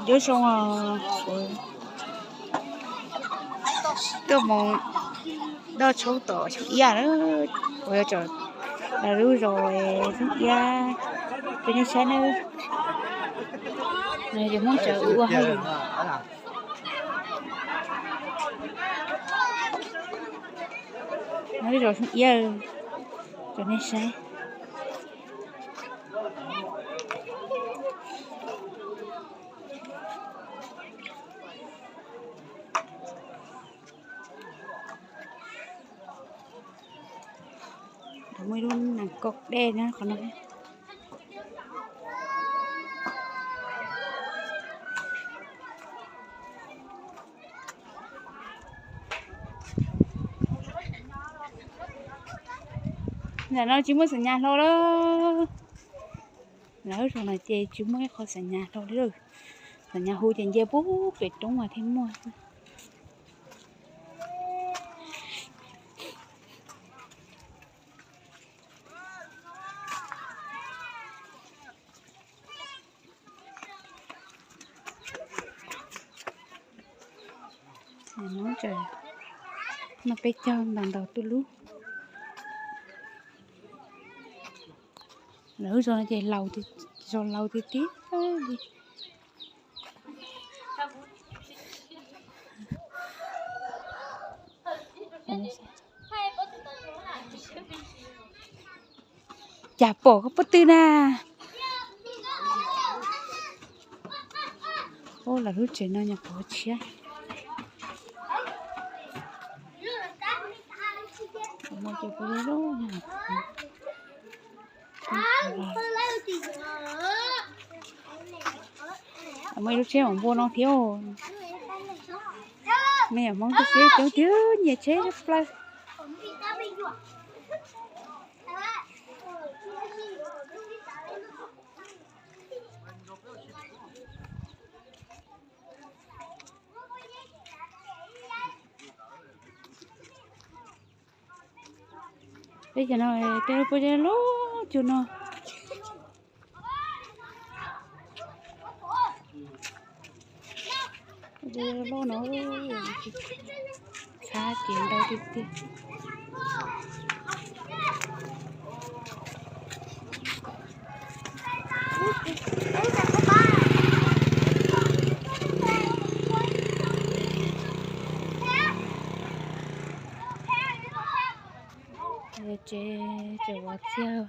Nyob zoo, tuaj mus noj tshoob tom xyoo iab na, uas yog lawv lub zos xyoo iab, cov nej saib na, no ces Hmoob tseem ua hauj lwm. No lub zos xyoo iab, cov nej saib. Muaj ib lub nees kaum dej na qhov no. Ntawm no tsis muaj xam nyas hlo lawm. Lawv zos no ces tsis muaj ib qho xam nyas hlo li. Xam nyas hu ces nce puag pem roob mas thiaj muaj. No peb caug ntau ntau tuj lub. Lawv zos no ces laus, zos laus tiag tiag li. Cas pom koj pob tw na. Ub, lawv lub tsev no nyuam qhuav tshiab. Muaj ib lub tsheb mam npua no thiab. Me nyuam Hmoob tib si coob tiag, nyiam tsheb tshaj plaws. Peb cov no tej lub pob zeb loj cug no. Loj no, txhab ces ntau tiag tiag. Tsev, tsev vov txiaj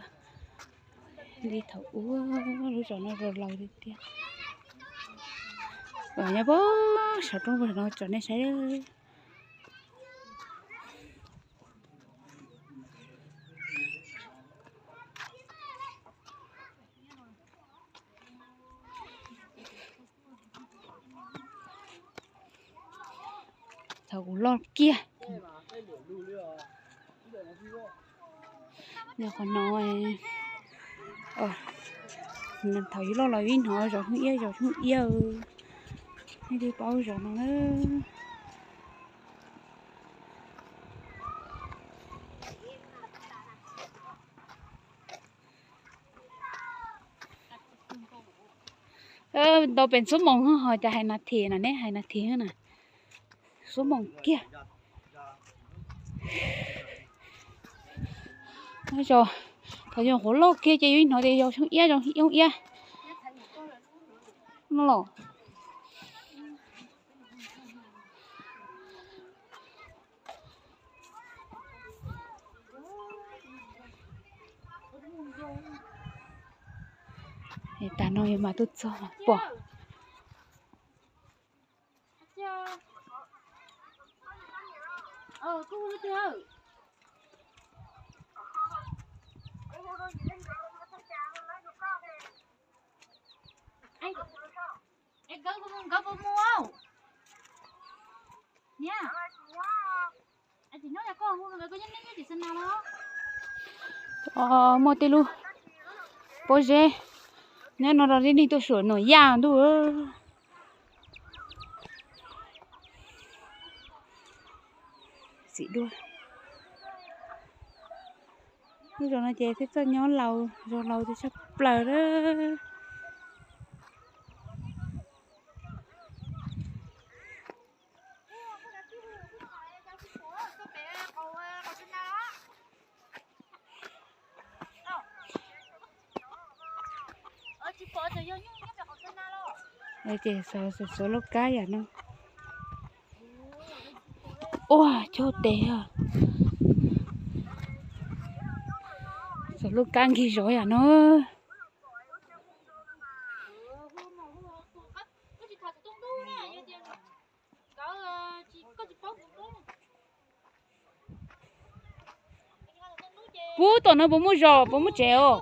li thaum ub, lub zos no zos laus tiag tiag. Nyob puag saum roob puag no tsom nej saib. Thaum kuv loj kiag. Yog qhov no, thaum yus loj los yus hnov zos Hmoob Iab, zos Hmoob Iab, nej twb paub zos no na. Ntau pem xuab moos ho cas hais nas this no ne, hais nas this na. Xuab moos kiag. Thaum yus nyuam qhuav loj kiag ces yus hnov tias yog Hmoob Iab, yog Hmoob Iab no los. Es tas no yus mam tuaj txog pom. Muaj tej lub pob zeb nyob no rau tib neeg tuaj suam nuam yaj ntuj. Txiv duaj. Lub zos no ces thiaj txawj nyob laus, zos laus ces tshaj plaws lawm. Ces xuav lub kab yam no. Ua cog tes, xuav lub kab nkig zov yam no. Pub tom no puas muaj zos puas muaj tsev os?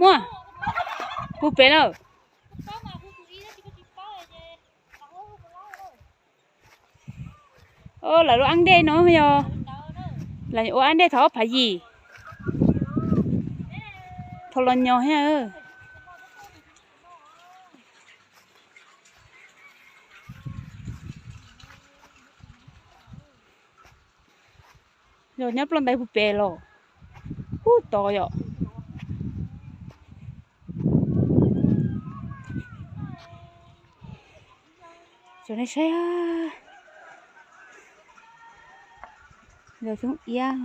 Muaj. Pub pem lawm. Lawv lub ab dej no yog lawv ua ab dej thaum ob phav yim, thaum los nyo thiab. Yog nyob ploj ntais pug pem los, ub tod yom. Tsuas nej saib, yog xyoob iab.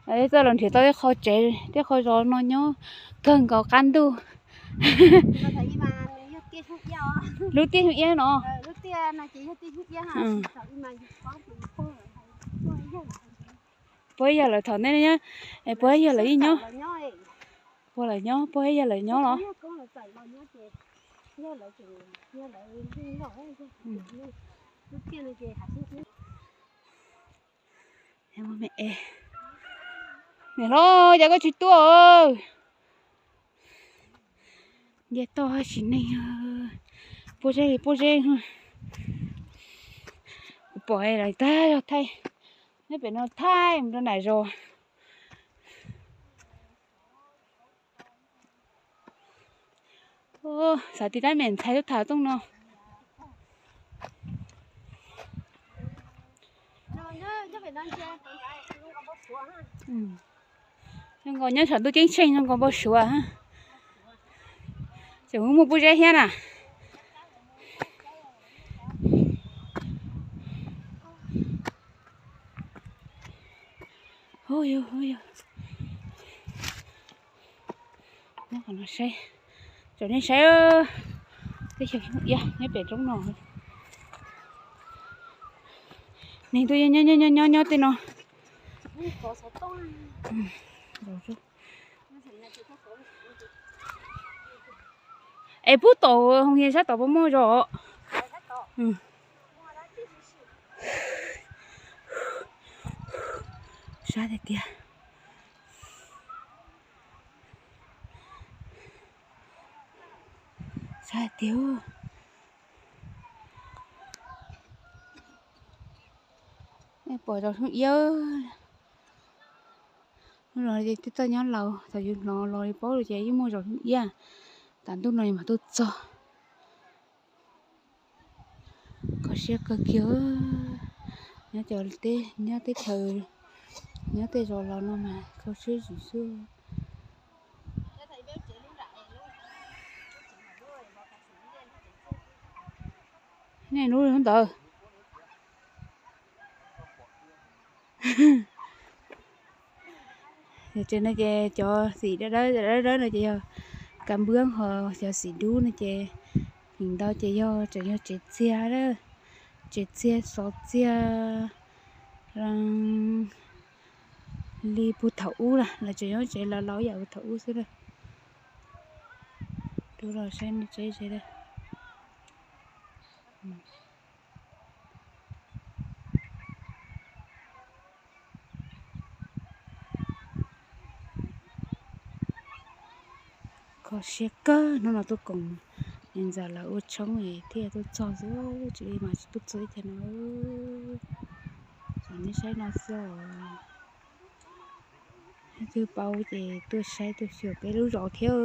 Txawj los nrhiav tau tej qho tsev tej qho zos no nyob kawg nkaus qab ntuj. Lub tiaj xyoob iab no. Puas yog lawv thaum nej nyob, puas yog lawv yeej nyob, puas lawv nyob, puas yog lawv nyob los? Niam hlob, cas koj tsis tuaj? Nce toj sim neej, puab zeb li puab zeb. Kuv pom lawv tag zog thaij, nyob pem no thaij mus rau nram zos. Xav tias dab me ntxhais tuaj tham tooj no. Zoo nkaus nyob saum ntuj ceeb tsheej zoo nkaus npau suav. Tseem muaj puab zeb thiab na. Nyob qhov no saib, tsom nej saib, teb chaws Hmoob Iab nyob pem roob no. Neeg tuaj nyob nyob nyob nyob tej no. Es puag tom hoo hias sab tom puas muaj zos? Sab tiag tiag. Sab tiag. Nej pom zos Hmoob Iab, hnub no twb txawj nyob laus, thaum yus hnov los li paub ces yeej muaj zos Hmoob Iab. Tam ntuj no mas tuaj txog. Kho siab kawg kiag, nyob cov teb, nyob teb chaws, nyob tej zos laus no mas kho siab zim xwb. Nej lub ntawd. Tsev no ces cov xim dawb dawb no ces yog ka npwb, ho cov xim dub no ces feem ntau ces yog tseem yog tsev txiag, tsev txiag xov txiag li puag thaum ub na, lawv tseem nyob tsev laus laus ib yam puag thaum ub xwb na. Rub los saib nej tsev tsev. Kho siab kawg, hnub no tuaj koom niam ntxawm lawv ua tshoob es thiaj tuaj txog xwb, tsis li mas tsis tuaj txog ib tag no. Tsom nej saib no xwb os. Leej twg paub ces tuaj saib tuaj xyuas peb lub zos thiab.